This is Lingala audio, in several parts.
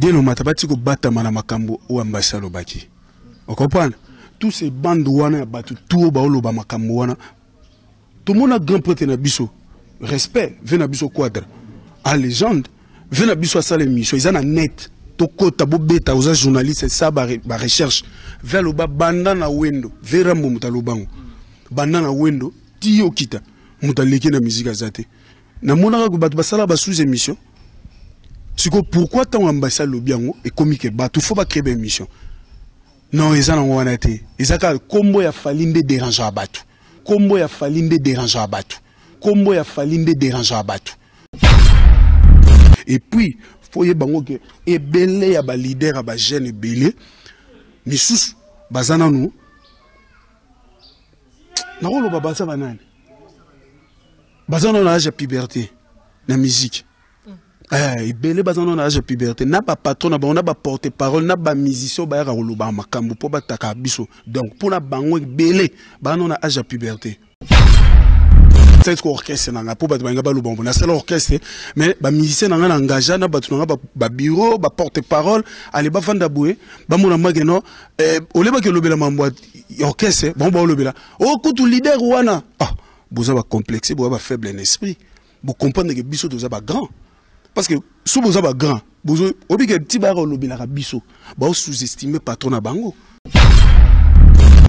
Dielomata bati kobatama na makambo oyo Ambasi alobaki. Ocomprendre? Tous ces bandes wana ya bato tout oyo baoloba makambo wana, tomona grand prêtre na biso, respect ve na biso quadre a légende ve na biso asala émission eza na net, tokota bobeta, oza journaliste sa ba recherche ve aloba banda na wendo ve rambo moto alobango banda na wendo ti okita moto aleki na musique aza te. Namonaka bato basala ba sous émission. Siko pourquoi ntango Ambasi alobi yango ekomi ke bato fo bacrée ba émission? Non, eza nango wana te, eza kaka kombo ya Fally nde dérangeaka bato, kombo ya Fally nde dérangeaka bato, kombo ya Fally nde dérangeaka bato. Et puis fo oyeba yango ke ebele ya baleader ya bajeune ebele misusu baza nanu, nakoloba baza banani, baza nanu na age ya puberté na musique. Ebele baza nano na age ya puberté, na bapatron na bango, na baporte parole, na bamusicien bayaka koloba makambo mpo bataka biso. Donc mpona bango ebele baza nano na age ya puberté. Peut-être orchestre na nga mpo bato balinga baloba ngo nasala orchestre, mais bamusicien na nga na engagea na bato na nga babureau, baporte parole, ale bafanda boye, bamona make no olebaki olobela mambo ya orchestre, bango baolobela o kutu leader wana. Ah, boza bacomplexe, boza bafaible en esprit. Bocomprendre ke biso toza bagrand, parce que so boza bagrand, oyebi ke ti bayaka olobelaka biso, bao sous-estime patron na bango.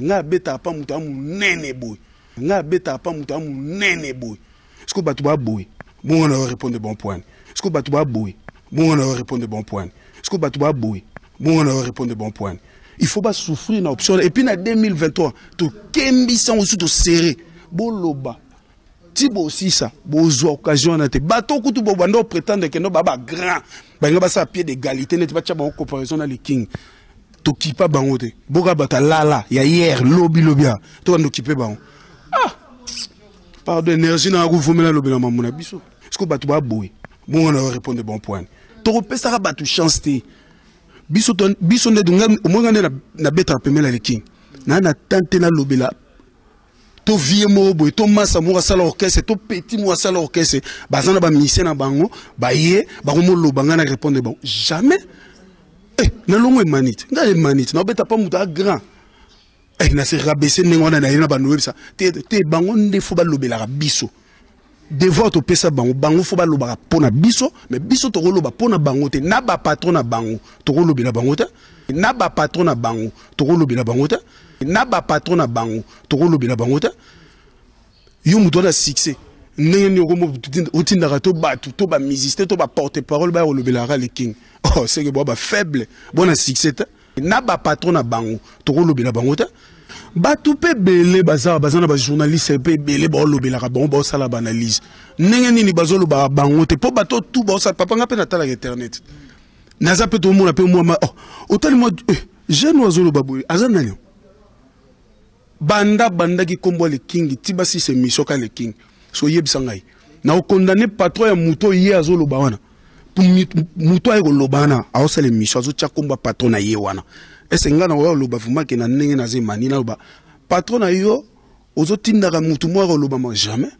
Ngai abetaka pa moto ya monene boye, ngai abetaka pa moto ya monene boye, ce bato baboye bongo na répondre bon point, ce bato baboye bongo na répondre bon point, ce bato baboye bongo na répondre bon point. Il faut basouffrir na option. Et puis na 2023 tokembisa ngo su toserre, boloba ti bosisa, bozwa occasion wana te. Bato kutu bobanda oprétendre kendo ba bagrand, balinga basala pied d'égalité neti batya bango comparaison na le King, tokipa bango te. Boka bato alala ya hier lobi lobi a tokanda okipe bango. Ah pardon, énergie na kovomela lobela mambo na biso, parce que bato baboye bongo na répondre bon point. Tokopesaka bato chance te. Biso biso nde omonga nde nabetaka pembeni ya le King na tan te, nalobela to vie moko boye, to masa moko asala orchestre, to petit moko asala orchestre, baza na bamusicien na bango, baye bakomoloba, ngai na répondre bango jamais. Eh, nalongo emani te, ngai emani te, naobeta pa moto a grand. Eh, na se rabaisse ndenge wana na ye na bando oyebisa te te. Bango nde fo balobelaka biso, devoir topesa bango, bango fo balobaka mpo na biso, mais biso tokoloba mpo na bango te. Na bapatron na bango tokolobela bango te, na bapatron na bango tokolobela bango te, na bapatron na bango tokolobela bango te. Yo moto wana succès ndenge nini okomo otindaka to bato to bamusicien to baporte parole baya kolobelaka le King? Oh, seke boa bafaible bona succès te. Na bapatron na bango tokolobela bango te. Bato mpe ebele baza baza na bajournaliste mpe ebele baolobelaka bango, baosala baanalyse ndenge nini bazolobaka bango te, mpo bato tu baosala. Papa, nga mpe natalaka internet, naza mpe tomona mpe mwa oh, otali mwa jeune oyo azoloba boye aza nani? Banda bandaki nkombo ya le King ti basisa émission ka le King, so oyebisa ngai na okondane patron ya moto oyo ye azoloba wana, moto aye koloba wana, aosala émission, azotya nkombo ya patron na ye wana. Ese ngai na oyo oloba vraiment ke na ndenge naza emani, naloba patron na yo ozotindaka motu moko akoloba ma jamais.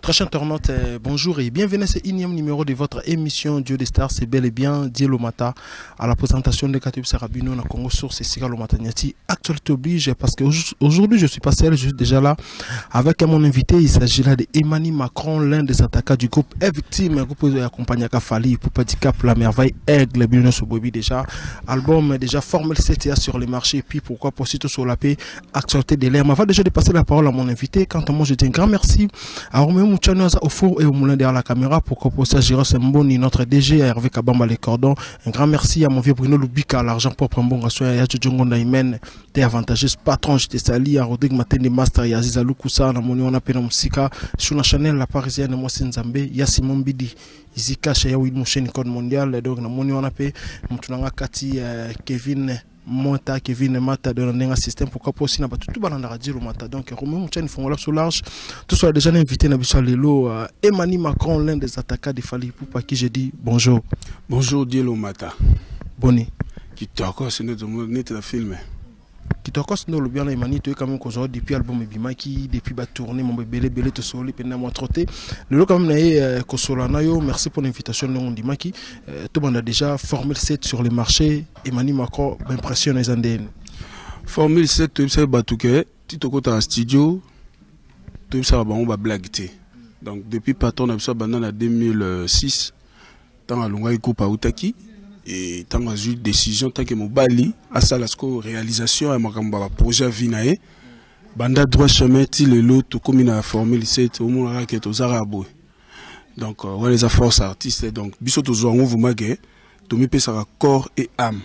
Très chers internautes, bonjour et bienvenue à ce énième numéro de votre émission Dieu des Stars. C'est bel et bien Dieu Lomata à la présentation de Katib Sarabino na Congo Source et Sika Lomata Nyati. Actualité oblige parce que aujourd'hui je suis pas seul, je suis déjà là avec mon invité. Il s'agit là de Emani Macron, l'un des attaquants du groupe est victime, un groupe accompagné Fally Ipupa Dicap, la merveille Aigle, Bino Sobobi déjà. Album déjà Formel CTA sur le marché et puis pourquoi pas surtout sur la paix, actualité de l'air. Mais avant déjà de passer la parole à mon invité, quant à moi je dis un grand merci à Roméo. Mouchano au four et au moulin derrière la caméra. Pourquoi pour ça, Giros Mboni, notre DG, Hervé Kabamba les cordons. Un grand merci à mon vieux Bruno Lubika, l'argent propre, un bon garçon, à Djongo Naimen, t'es avantageuse, patron, je te salue, à Rodrigue Matende Master, Yaziz Alukusa, na moni, on appelle Moussika, sur la Chanel, la Parisienne, moi, c'est Nzambe, ya Simon Bidi, Izika, Chaya Wilmouchen, code mondial, donc, na moni, on appelle, Moutunanga Kati, Kevin, Mota, Kevin Mata de la système, pourquoi pas aussi na tout tout balanda radio Mata. Donc Romain Mouchani fongola sous large tout soit déjà invité na biso lelo Emani Macron, l'un des attaquants de Fally Ipupa, qui j'ai dit bonjour. Bonjour Dielo Mata. Boni. Kitoko c'est notre net la film. Kitoko c'est nous le bien Emani tu quand même qu'on depuis album ebimaki depuis ba tourner mon bébé belé te soli pena moi trotter. Lelo quand même na kosola na yo, merci pour l'invitation on dit maki tout le monde a déjà Formule 7 sur le marché. Emani Macron m'impressionne les Andes. Formule 7 tu sais batouke ti tokota na studio tu sais ba on ba blague té. Donc depuis patron na biso banda na 2006 tant alonga ikopa utaki et tant a eu décision tant que mobali a sala sko réalisation ya makambo ba projet vie na ye banda droit chemin ti lelo to komi na Formule 7 au monaka ke tozara boye. Donc ouais les force artiste donc biso tozwa ngo vraiment ke tomi pesaka corps et âme.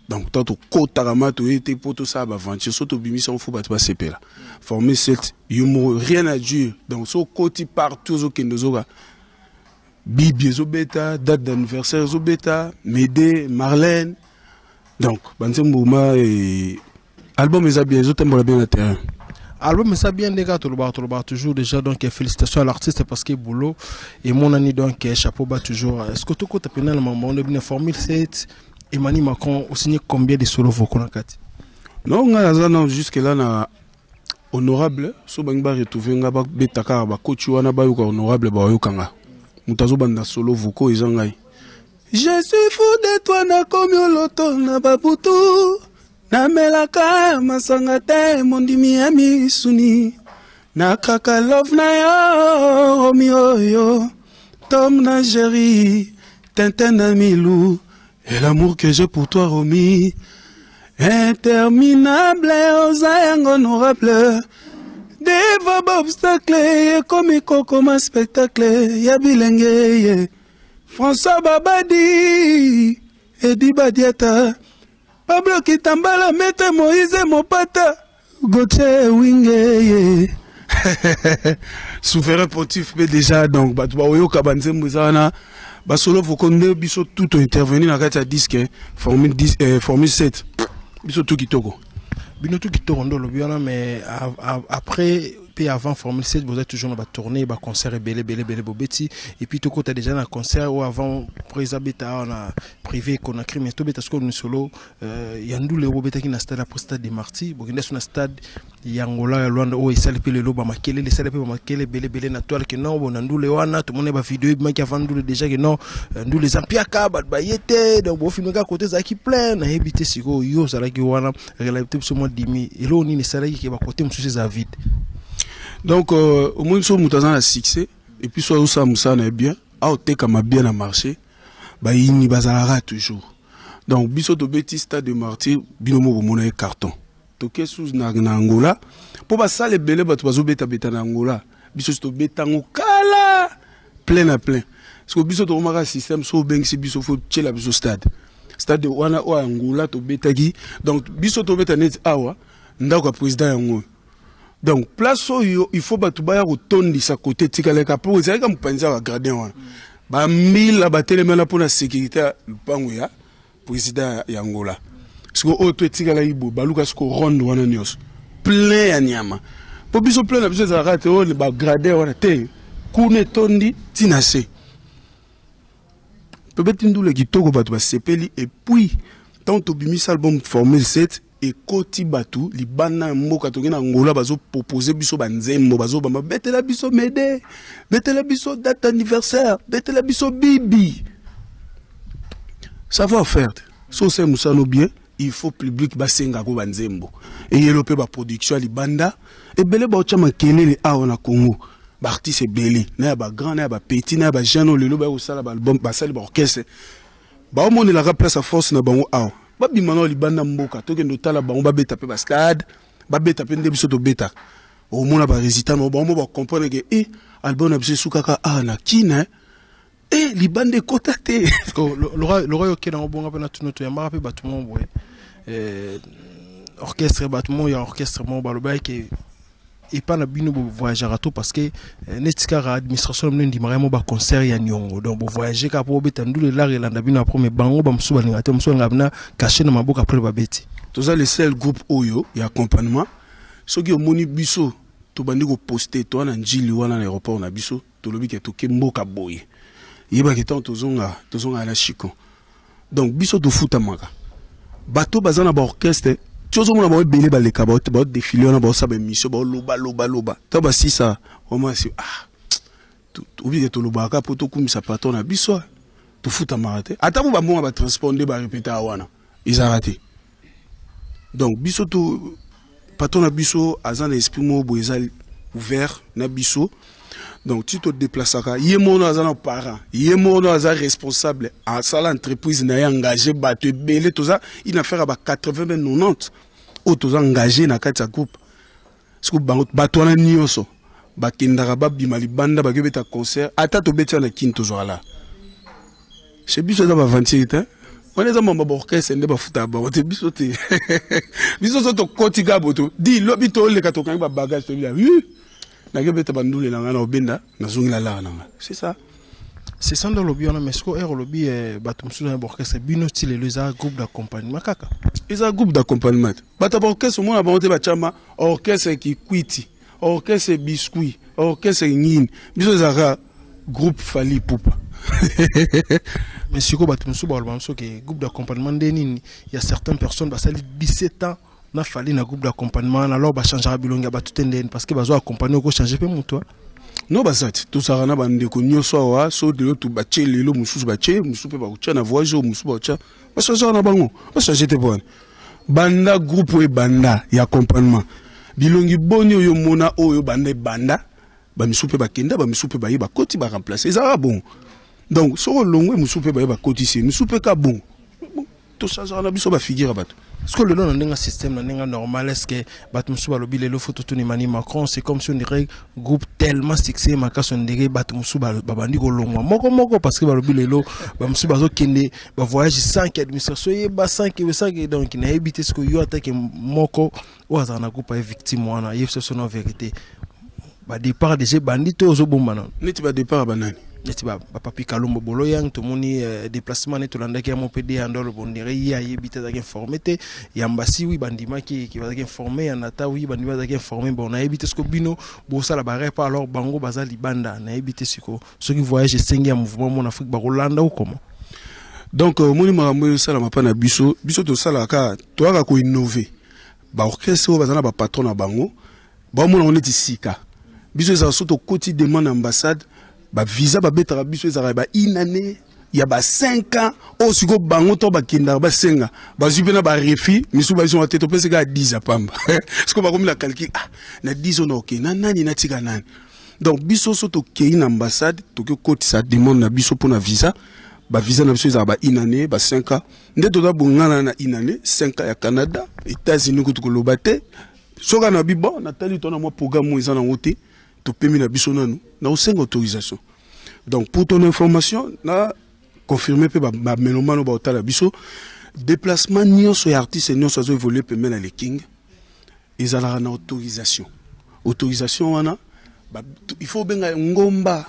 Donc tant to kotaka ma to été pour tout ça ba aventure surtout bimisa faut bato ba sepela. Formule 7 yumo rien à dire. Donc so koti partout zo kendo zoka Bibi zo beta date d'anniversaire zo beta Médée Marlène. Donc banzembo ma et album eza bien zo tembola bien na terrain. Album ça bien les gars tout le toujours déjà donc félicitations à l'artiste parce que boulot et mon ami donc chapeau bas toujours. Est-ce que tout côté pénal maman on est bien Formule 7 Emani Macron au signé combien de solos vocaux na kati? Non nga za non jusque là na honorable so bangi ba retrouver nga ba betaka ba coach wana ba yoka honorable ba yoka nga. Mutazo banda solo vocaux eza ngai. Je suis fou de toi na komi loto na babutu. Namelaka masanga te mondimi ya misuni. Nakaka love na yo omi oyo. Tom na Jerry, Tintin na Milou. Et l'amour que j'ai pour toi Romy interminable, oza yango honorable. Devant obstacle, ekomi kokoma spectacle ya bilenge ye. François Babadi, Edi Badiata, Pablo Kitambala, Maître Moïse Mopata, Gauthier Winge. Souverain pontif mais déjà donc bato ba oyoka ba nzembo eza wana, ba solo voko nde biso tout intervenir na kati ya disque Formule 10, Formule 7 biso tout kitoko. Bino tout kitoko ndo lobi wana, mais après puis avant Formule 7 vous êtes toujours dans ba tournée ba concert belé belé belé bobeti et puis tout côté déjà dans concert ou avant président beta on a privé Conakry mais tout beta ce que solo yandu le beta qui na stade après stade des Martyrs bokende sur na stade Yangola ya Luanda o esali pe lelo ba makele le sali pe ba makele belé belé na toile que non bon ndule wana tout monde ba vidéo maki avant ndule déjà que non ndule zampiaka ba ba yete donc bo filmer ka côté za qui plein na hebité siko yo zalaki wana réalité biso mo dimi elo ni ne salaki ke ba côté mususu za vide. Donc au moins so mutu aza na succès et puis so ça musa na bien a oteka ma bien na marché ba yini bazalaka toujours. Donc biso to beti stade de Martyr bino mo bomona e carton. Toke sous na na Angola po ba sale belé bato bazo beta beta na Angola biso to beta ngo kala plein à plein. Parce que biso to maka système so bengisi biso faut tchela biso stade. Stade wana o Angola to betaki donc biso to beta net awa ndako président yango. Donc place oyo il faut bato baya kotondisa côté tikaleka po ezalaki mopanzi ya gradin wana. Ba mila batelemela mpona sécurité ya lupango ya président ya Angola. Siko oyo to etikala ibo baluka siko ronde wana nyonso plein ya nyama. Po biso plein na biso ezalaka te oyo ba gradin wana te kuna etondi ntina se. Tobeti ndule kitoko bato basepeli et puis tant tobimisa album Formule 7 ekoti bato libanda ya mboka toke na Angola bazo proposer biso ba nzembo bazo bamba betela biso Médée betela biso date anniversaire betela biso Bibi. Savoir faire so c'est musano bien il faut public basenga ko ba nzembo et yelo pe ba production ya libanda ebele ba otya makelele awa na Congo ba artiste ebele na ya ba grand na ya ba petit na ya ba jeune lelo ba kosala ba album basali ba orchestre ba omonelaka place à force na bango awa babima na libanda mboka tokende otala bango babeta pe ba stade babeta pe nde biso tobeta. Omona barésultat na bango, bacomprendre ke e album na biso esukaka awa na kine e libanda ekota te. Lora yo okende yango bonga mpe na tuna, toyambaka mpe bato moko boye, orchestre, bato moko ya orchestre moko balobaki ke epa na bino bovoyageaka to, parce que neti kaka administration na bino endimaka mo baconcert ya niongo, donc bovoyage kaka mpo bobeta ndulu, elare elanda bino après. Mais bango bamosusu balingaka te, mosusu balingaka bina cachet na maboko, après babeti. Toza le seul groupe oyo ya accompagnement. Soki omoni biso tobandi koposte, toa na Njili wana na aéroport na biso, tolobi ke toke mboka boye, yebaki ntango tozonga, tozongaka na chicon. Donc biso tofutamaka. Bato baza na baorchestre ti ozomona bango ebele baleka, baodéfiler wana, baosala baémission, baolobaloba to basisa omasi. Ah, obike tolobaka mpo tokumisa patron na biso. Tofutamaka te, ata mo bambonga batransport nde barepeta wana ezalaka te. Donc biso to patron na biso aza na esprit moko boye, eza ouvert na biso. Donc ti todéplasaka, ye moko aza na parent, ye moko aza responsable, asala entreprise na ye, engagé bato ebele. Toza une affaire ya ba 80 be 90 oyo toza engagé na kati ya groupe. Soki bango bato wana nyonso bakendaka, babima libanda, bakobeta concert, ata tobeti wana kini, tozwaka la chez biso. Eza baventure te wana, eza mamba baorchestre nde bafutaka bango te, biso te. Biso so tokoti kaka boto di lobi, toleka, tokangi babagage, tobila nakebeta bandule na ngai na obenda, nazongi na lara na ngai, c'est ça. C'est ça nde olobi wana. Mais siko ere olobi bato mosusu na baorchestre, bino ti lelo eza groupe d'accompagnement kaka? Eza groupe d'accompagnement te. Bato ya baorchestre, omona bango te batiama orchestre kikwiti, orchestre biscuit, orchestre nini. Biso ezalaka groupe Fally Ipupa. Mais sikoyo bato mosusu baloba mosusu ke groupe d'accompagnement nde nini? Ya certaines personnes basali 17 ans na Fally na groupe d'accompagnement wana, alors bachangeaka bilongi ya bato te ndeni? Parce que bazwa accompagne, okochange mpe moto. No, baza te. Tozalaka na bandeko nyonso awa. So lelo batie, lelo mosusu batie, mosusu mpe bakotia na voyage oyo, mosusu bakotia. Bachangeaka na bango, bachange te. Mpo wana banda groupe oyo ebanda ya accompagnement, bilongi boni oyo mona oyo banda ebanda? Bamisusu mpe bakenda, bamisusu mpe baye, bakoti, baremplace. Ezalaka bongo. Donc soki olongwe, mosusu mpe baye, bakotisi mosusu mpe ka bongo. Tochangeaka na biso bafigure ya bato. Parce que lelo na ndenge système, na ndenge normal, est ce que bato mosusu balobi lelo faut totuna Emmanuel Macron? C'est comme si on dirait groupe tellement succès makasi, on dirait bato mosusu babandi kolongwa moko moko, parce que balobi lelo bamosusu bazokende bavoyage sans que administration eyeba, sans que, sans que. Donc nayebi te soki yo atake moko oyo azala na groupe aye victime wana, yebi so na vérité, badépart déjà ebandi to ozobomba nano? Neti badépart ya banani? Neti bapapi Kalombo Boloyang, tomoni déplacement neti tolandaki yango mpe de ya ndolo, bondire ye ayebi te, azalaki informé te. Yambasi wi bandimaki bazalaki informé, ya nata wi bandimi bazalaki informé. Bon, nayebi te siko bino bosala barepas, alors bango baza libanda. Nayebi te siko soki voyage esengi ya mouvement mon Afrique, bakolanda ou comment? Donc omoni makambo oyo esalama mpa na biso, biso tosalaka, toyaka koinnove. Baorchestre oyo baza na bapatron na bango, baomona ngo neti sika. Biso ezala so tokoti demande ambassade, bavisa babetaka biso ezalaka ba une année, ya ba 5 ans. Oyo sikoyo bango to bakendaka, basenga, bazwi mpe na barefus misusu, babiso te, topesi kaka 10 ya pamba. Sikoyo bakomi na calcul: ah, na 10 oyo na okei na nani, natika nani? Donc biso so tokei na ambassade, tokoki kokotisa demande na biso mpona visa. Bavisa na biso ezalaka ba une année, ba 5 ans. Nde toza bongana na une année, 5 ans ya Canada, États-Unis kutu koloba te. Soki na bi bon, natali to na mwa programme oyo eza nango te, topemi na biso nanu na kosenga autorisation. Donc pour ton information, na confirme mpe bamelomano baotala biso, déplacement nyonso ya artiste nyonso azo évolue pembeni na Le King ezalaka na autorisation. Autorisation wana, il faut obenga ngomba,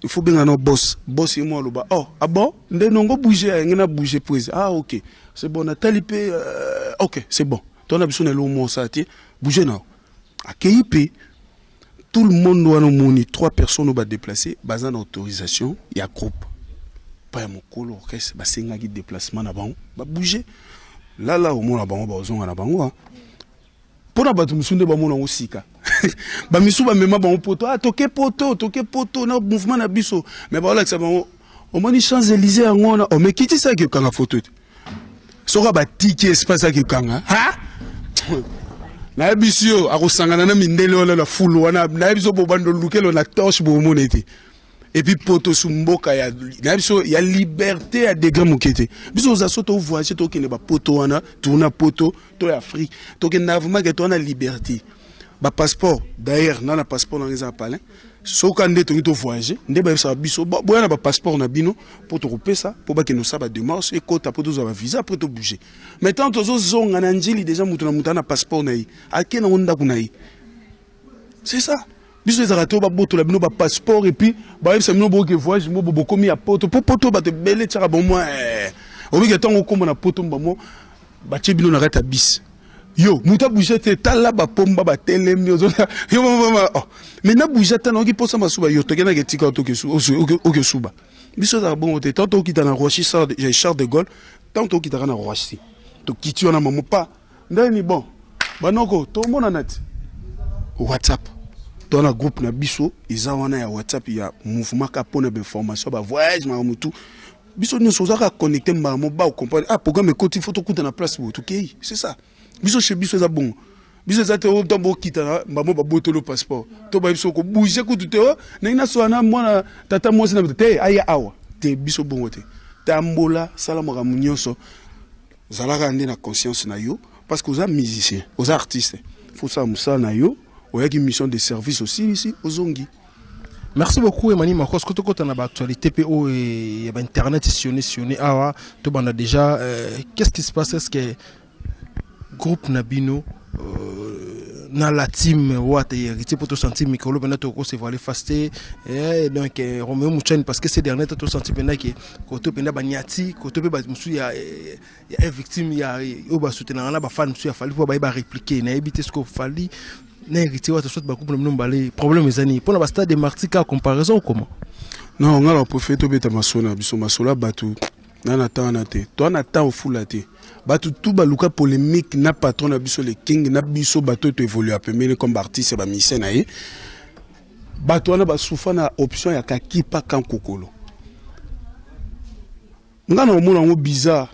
il faut benga na boss. Boss ye mo aloba: oh, ah bon, nde nongo bouger ayenge na bouger prise. Ah ok, c'est bon, natali mpe, ok, c'est bon, tona biso na eloko mosala te, bouger na akei mpe. Tout le monde wana omoni, trois personnes oyo badéplace, baza na autorisation ya groupe pa ya mokolo orchestre. Basengaki déplacement na bango, babouge lala, omona bango bazonga na bango. Mpona bato mosusu nde bamona yango sika, bamisusu bamema bango poto. Ah, toke poto, toke poto na mouvement na biso, mais baolakisa bango, omoni Champs Élysées yango wana, omekitisaki okanga foto te. Soki batiki espace aki okanga, ha, nayebisi yo, akosangana na mindele wana na fulu wana. Nayebi so bobanda olukelo na torche, bomona ete. Et puis poto su mboka ya na biso ya liberté ya degré moke te. Biso oza so tovoyage, tokende bapoto wana, tourna poto to ya Afrique, tokende vraiment ke towana liberté. Bapasseport d'ailleurs, nga na passeport nanga eza na palin. Soka nde tongi tovoyage, nde bayebisaka biso: boya na bapasseport na bino mpo tokopesa, mpo bakende kosala badémarche, ekota mpo tozwa bavisa, après tobouge. Mais tant tozozonga na Njili, déjà moto na moto aza na passeport na ye, ake nango ndako na ye. C'est ça. Biso ezalaka te babotola bino bapasseport et puis bayebisa bino boke voyage mo bokomi ya poto, mpo poto bato ebele tiaka bomoi. Obike ntango okóma na poto, mbamo batie bino na kati ya bus, yo moto abouge te, tala bapomba batelemi yo. Oh. Mais nabouge ata naoki mposa masuba, yo tokendaka etika oke suba. Biso ezalaka bongo te. Tant tokita na Roissy Charles de Gaulle, tant tokitaka na Roissy, tokiti wana mamo pa ndeni. Bon, banoko tomonana ti WhatsApp. To na groupe na biso eza wana ya WhatsApp ya mouvement, ka mpona bainformation, bavoyage, makambo tu. Biso nyonso ozalaka connecté mbala mo ba ocomprendre: ah, programme ekoti, faut tokuta na place boye, tokei. C'est ça. Biso chez biso eza bongo. Biso eza te ntango bokita na mbamo babotolo passeport to bayebi so kobouge kutu te. O ndenge nasola na mwana tata mwasi na te, aya awa te. Biso bongo te. Tambola, sala makambo nyonso, zalaka nde na conscience na yo, parce que oza musicien, oza artiste, faut osala mosala na yo. Oyaki mission de service, osilisi, ozongi. Merci beaucoup, Emani Makos. Koto kota na actualité pe o ya ba internet sillonné sillonné awa to banda déjà. Qu'est-ce qui se passe? Est-ce que groupe na bino na la team Wata Héritier pour sentir mikolo maintenant to se voiler faste eh, donc Romeo Mouchani, parce que ces derniers temps to sentir maintenant que koto penda banyati koto pe ba musu ya victime ya o ba soutenir na ba fan musu ya Fally po ba répliquer na éviter ce que Fally na Héritier Wata soit ba couple na mbale problème ezani pour na stade de Martyrs comparaison ou comment? Non, nga na préféré tobeta masolo na biso, masolo ya bato na na temps wana te. To na temps ofula te. Bato tu baluka polémique na patron na biso le King, na biso bato oyo toévolue pembeni comme baartiste, bamusicien na ye. Bato wana basufa na option ya kakipa kankokolo. Nga na omona yango bizarre: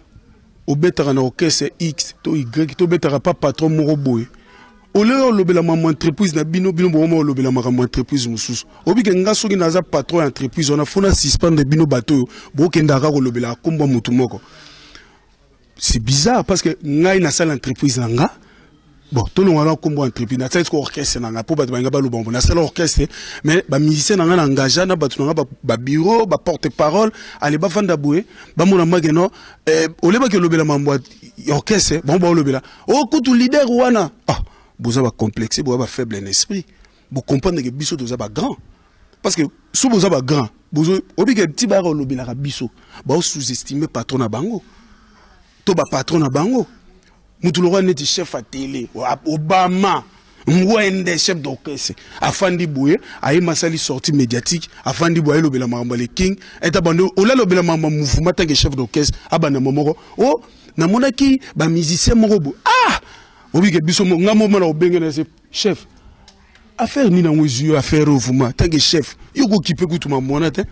obetaka na orchestre X to Y, tobetaka pa patron moko boye, ole olobela makambo entreprise na bino, bino bokoma olobela makambo entreprise mosusu. Obike nga soki naza patron ya entreprise wana, faut na suspendre bino bato oyo bokendaka kolobela nkombo ya motu moko. C'est bizarre, parce que ngai nasala entreprise na nga. Bon, tolongwa na nkombo ya entreprise, nasali siko orchestre na nga mpo bato balinga baloba. Bon, nasala orchestre, mais bamusicien na nga na engagea na bato na nga, babureau, baporte parole, ale bafanda boye, bamona make no olebaki olobela mambo ya orchestre, bango baolobela o kutu leader wana. Ah, boza bacomplexe, boza bafaible en esprit. Bocomprendre ke biso toza bagrand, parce que so boza bagrand, obike ti bayaka olobelaka biso, baosous-estime patron na bango to bapatron na bango. Mutu lokola neti chef ya télé Obama Ngwende, chef d'orchestre, afandi boye, ayema asali sortie médiatique, afandi boye, ayelobela makambo ya le King eta bando olalobela makambo ya mouvement. Tant que chef d'orchestre, abanda mo moko o namonaki bamusicien moko boye. Ah, obike biso nga moma na obenge na se chef, affaire nini yango ezwi yo? Affaire oyo vraiment, tant que chef, yo kokipe kutu mamwana te.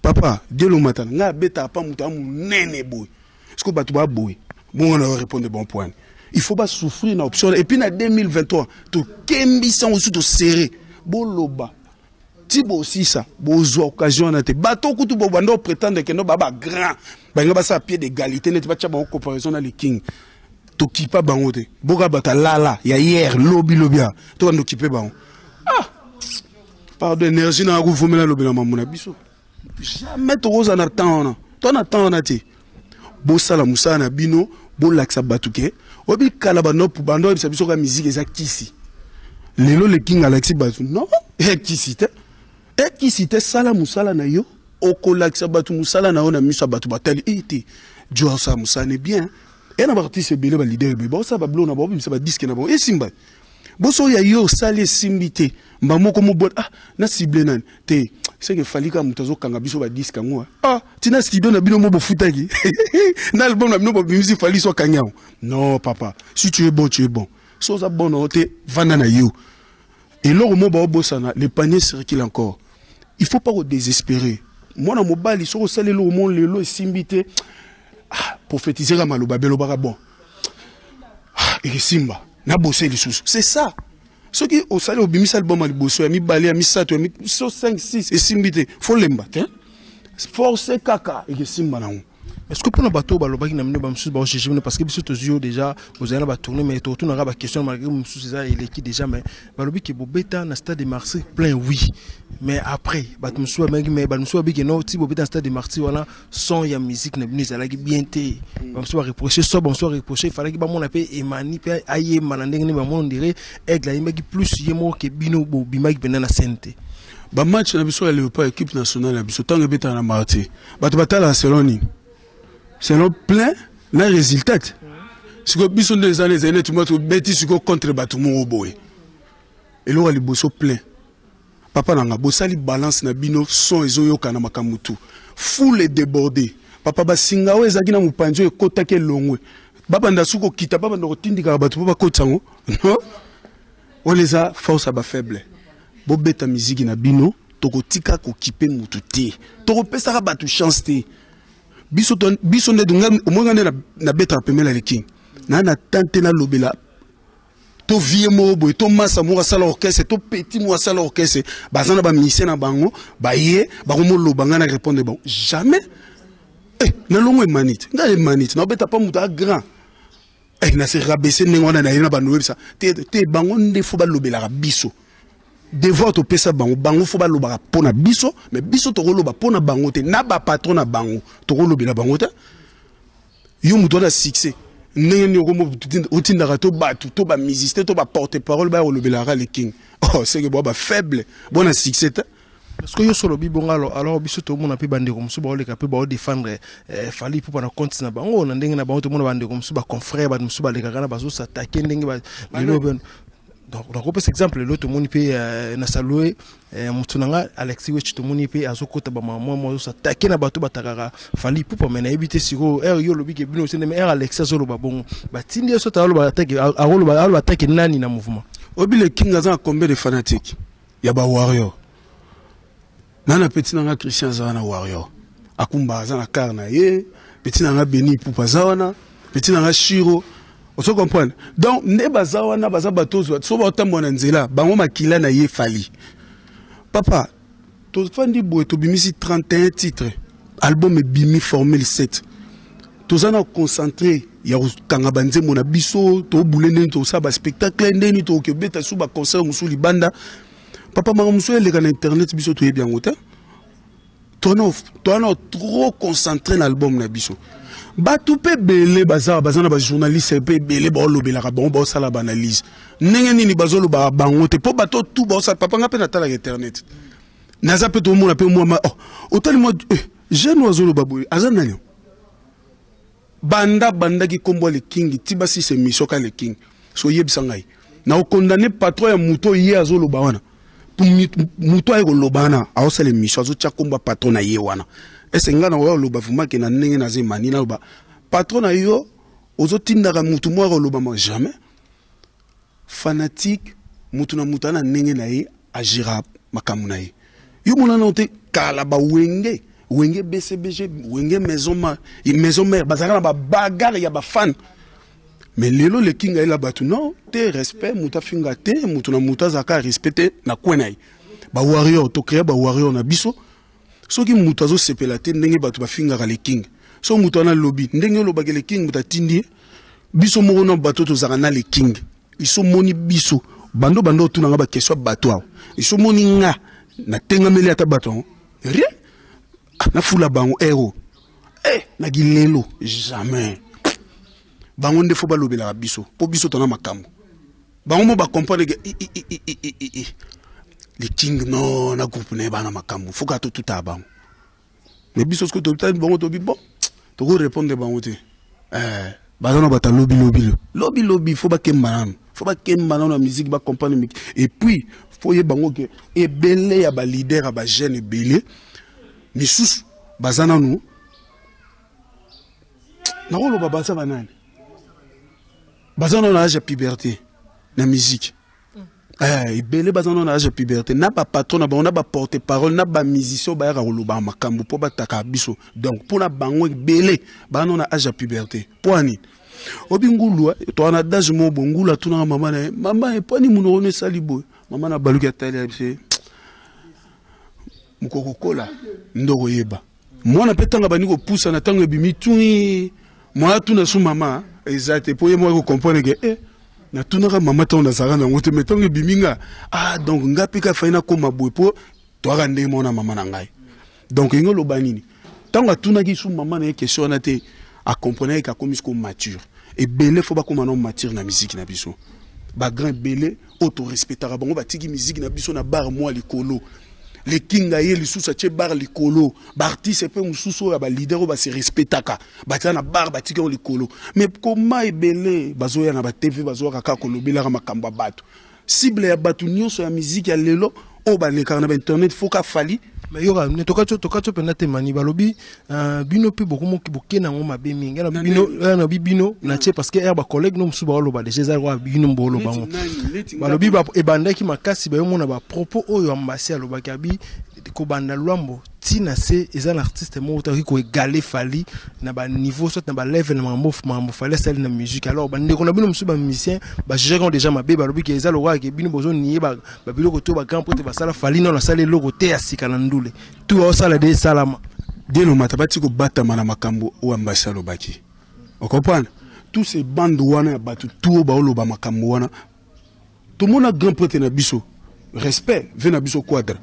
Papa Dielo Matana, ngai abetaka pa moto ya monene boye, ce bato baboye bongo na répondre. Bon point, il faut basouffrir na option. Et puis na 2023 tokembisa yango su, toserre, boloba ti bosisa, bozwa occasion wana te. Bato kutu bobanda oprétendre kendo ba bagrand, balinga basala pied d'égalité neti batya bango comparaison na le King, tokipa bango te. Boka bato alala ya hier, lobi lobi a tokanda okipe bango. Ah, pardon, énergie na kovomela lobela mambo na biso, jamais tokozala na temps wana. To na temps wana te. Bosala mosala na bino, bolakisa bato ke oyebi kala bando bando oyebisa biso ka musique eza kisi. Lelo le King alakisi bato non, ekisi te, ekisi te. Sala mosala na yo, okolakisa bato mosala na yo na miso ya bato. Batali e te, jo asala mosala ne bien. E na baartiste ebele, baleader ebele baosala babilo na bango, bimisa badisque na bango, esimba. Boso ya yo osali, esimbi te, mba moko mobona. Ah, na cible nani te? Seke Fally kaka moto azokanga biso badisque yango. Ah, tina studio na bino mo bofutaki na album na bino bobimisi, Fally so akangi yango. Non papa, si tu es bon, tu es bon. So oza bon na yo te, vanda na yo. Eloko mo baobosana, le panier circule encore. Il faut pas kodésespérer. Mwana mobali, soki osali eloko mo lelo esimbi te, ah, prophétiseka maloba belobaka bon, ah, ekesimba nabose lisusu. C'est ça. Soki osali, obimisi album ya liboso, ya mibale, ya misato, ya so 5, 6, esimbi te, faut lemba te, force kaka, ekesimba nango. Est-ce que mpona bato oyo balobaki na bino, bamosusu baojuge bino, parce que biso tozwi yo déjà, bozali na batournée, mais totunaka baquestion malgré mosusu eza eleki déjà, mais balobi ke bobeta na Stade de Martyr plein, oui, mais après bato mosusu babengaki, mais bato mosusu babiki no ti bobeta na Stade de Martyr wana, son ya musique na bino ezalaki bien te. Bamosusu bareproche so, bamosusu bareproche efalaki bamona mpe Emani mpe ayemba na ndenge nini. Bamona ondire Aigle ayembaki plus ye moko ke bino bobimaki mpenza na scène te. Bamatch na biso ya Léopard, équipe nationale na biso, ntango ebetaka na Martyr, bato batalaka selon nini? Selon plein na résultat te. Sikoyo biso nde eza ezali neti mwa tobeti sikoyo contre bato moko boye. Eloko ya liboso, plein, papa na nga, bosali balance na bino, son ezoyokana, makambo tu, foule débordé. Papa, basinga oyo ezalaki na mopanzi oyo ekotaki elongwe, babanda su kokita, babanda kotindikaka bato mpo bakotisa yango. Non, wana eza force ya bafaible. Bobeta miziki na bino, tokotika kokipe mutu te, tokopesaka bato chance te. Biso biso nde omonga nde nabetaka pembeni ya Le King na tan te, nalobela to vie moko boye, to masa moko asala orchestre, to petit moko asala orchestre, baza na bamusicien na bango, baye bakomoloba, ngai na répondre bango jamais. Eh, nalongo Emani te, ngai Emani te, naobeta mpa moto a grand. Eh, na se rabaisse ndenge wana na ye na bando oyebisa te te. Bango nde fo balobelaka biso. Devoir topesa bango, bango fo balobaka mpo na biso, mais biso tokoloba mpo na bango te, na bapatron na bango tokolobela bango te. Yo moto wana succès ndenge nini okomo otindaka to bato to bamusicien to baporte parole baya kolobelaka Le King? Oh, seke bwa bafaible bona succès te. Parce que yo solo olobi bongo, alors biso tomona mpe bandeko mosusu baoleka mpe baodefendre Fally Ipupa na compte na bango, na ndenge na bango. Tomona bandeko mosusu, baconfrère, bato mosusu balekaka na bazosatake ndenge lelo. Donc nakopesa exemple, lelo tomoni mpe na salue motu na nga Alexis Wech, tomoni mpe azokota bamama mwa azosatake na bato batakaka Fally Ipupa. Me nayebi te sikoyo ere yo olobi ke bino osende, me ere Alexis azoloba bongo, batindi ye soki aloba atake, aloba atake nani na mouvement? Oyebi Le King aza na combien de fanatique ya bawarrior? Na petit na nga Christian aza wana, warrior, akumba, aza na car na ye. Petit na nga Beni Ipupa aza wana, petit na nga Shiro, ozo comprendre? Donc nde baza wana, baza bato ozwa so baotambola na nzela, bango makila na ye Fally. Papa, tofandi boye, tobimisi 31 titre, album ebimi formule 7. Toza na concentré ya kokanga banzembo na biso, tobule ndeni, tosala baspectacle ndeni, tokoki obeta su baconcert mosusu libanda. Papa, makambo mosusu eleka na internet, biso toyebi yango te. Towana trop concentré na album na biso. Bato mpe ebele baza na bajournaliste mpe ebele baolobelaka bango, baosala baanalyse ndenge nini, bazolobaka bango te mpo bato tu baosala. Papa, nga mpe natalaka internet, naza mpe tomona mpe mwa oh, otali mwa jeune oyo azoloba boye aza nani? Banda bandaki nkombo ya Le King ti basisa émission ka Le King. So oyebisa ngai, na okondane patron ya moto oyo ye azoloba wana, moto aye koloba wana, aosala émission, azotya nkombo ya patron na ye wana. Ese ngai na oya oloba vraiment ke na ndenge naza Emani, naloba patron na yo ozotindaka motu moko akoloba ma? Jamais. Fanatique, motu na motu aza na ndenge na ye agira makambo na ye. Yo monana te kala bawenge, Wenge BCBG, Wenge Maison, ma, Maison Mère, bazalaka na babagarre ya bafan. Mais lelo Le King ayela bato non te, respect, moto afinga te, moto na moto azalaka respect te na kwe na ye. Bawarrior, tocréa bawarrior na biso. Soki moto azosepela te ndenge bato bafingaka Le King, so moto wana alobi ndenge olobaki Le King, moto atindi ye. Biso moko na bato tozalaka na Le King, iso moni biso bando bando otunanga baquestion ya bato awa, iso moni nga natengameli ata bato yango rien. Ah, nafula bango ero eh, naki lelo jamais. Bango nde fo balobelaka biso mpo biso tona makambo. Bango mo bacomprendre ke Le King no na groupe na ye bana makambo, fo kaka totutaka bango. Mais biso soki totali bango, tobi bon, tokorépondre bango te. Eh, baza na bato ya lobi lobi lobi lobi, fo bakemba nano, fo bakemba nano na musique, bacomprendre miki. Et puis fo yeba bango ke ebele ya baleader ya bajeune ebele misusu baza nanu, nakoloba baza banani, baza nano na age ya puberté na musique. Ebele baza nano na age ya puberté, na bapatron na bango, na baporte parole, na bamusicien oyo bayaka koloba makambo mpo bataka biso. Donc mpona bango ebele baza nano na age ya puberté. Mpo ani obi ngulu toa na dage moko bo ngulu atunaka mama na ye: "Mama, epwani monoko no esali boye?" Mama na baluki, atali, ya biso mokoko kola nde okoyeba. Mwana mpe ntango abandi kopusana, ntango ebimi tui, mwana atuna su mama eza te, mpo ye moko akocomprendre ke natunaka mama ntango nazalaka nango te, mais ntango ebimi nga, ah, donc nga mpe ka fai nakóma boye, mpo toyaka ndenge moko na mama na ngai. Donc elingi oloba nini? Ntango atunaki su mama na ye question wana te, acomprendre ke akomi siko mature. Ebele fo bakóma nao mature na musique na biso. Bagrand ebele oyo torespectaka bango batiki musique na biso na bar mwa likolo. Lekinga ye lisusu atie bar likolo. Baartiste mpe mosusu oyo ya baleader oyo base respectaka batia na bar, batiki yango likolo. Mais koma ebele bazoya na batv, bazoyaka kaka kolobelaka makambo ya bato. Cible ya bato nyonso ya musique ya lelo oyo balekaka na bainternet, fo ka Fally. Mais yoka, ne tokati mpenza te. Mani balobi bino mpe bokomoki bokende yango mabe mingi. Na bino, na bino na tie, parce que bacollègue no mosusu baoloba déjà, eza kaka bino booloba ngo. Balobi ebandaki makasi, bayomona bapropos oyo Ambasi alobaki, abi kobanda Lwambo ntina se eza na artiste moko tokoki koégaler Fally na baniveau, soit na balevel na makambo Fally asali na musique. Alors bandeko na bino mosusu bamusicien bajugeaki yango déjà mabe. Balobi ke eza lokola ke bino bozonie babiloko to bagrand po te basala. Fally nano asali eloko te ya sika na ndule tu aosala de esalama. Dielomata bati kobatama na makambo oyo Ambasi alobaki. Ocomprendre, tous ces bandes wana ya bato tu oyo baoloba makambo wana, tomona grand prêtre na biso, respect ve na biso, Quadra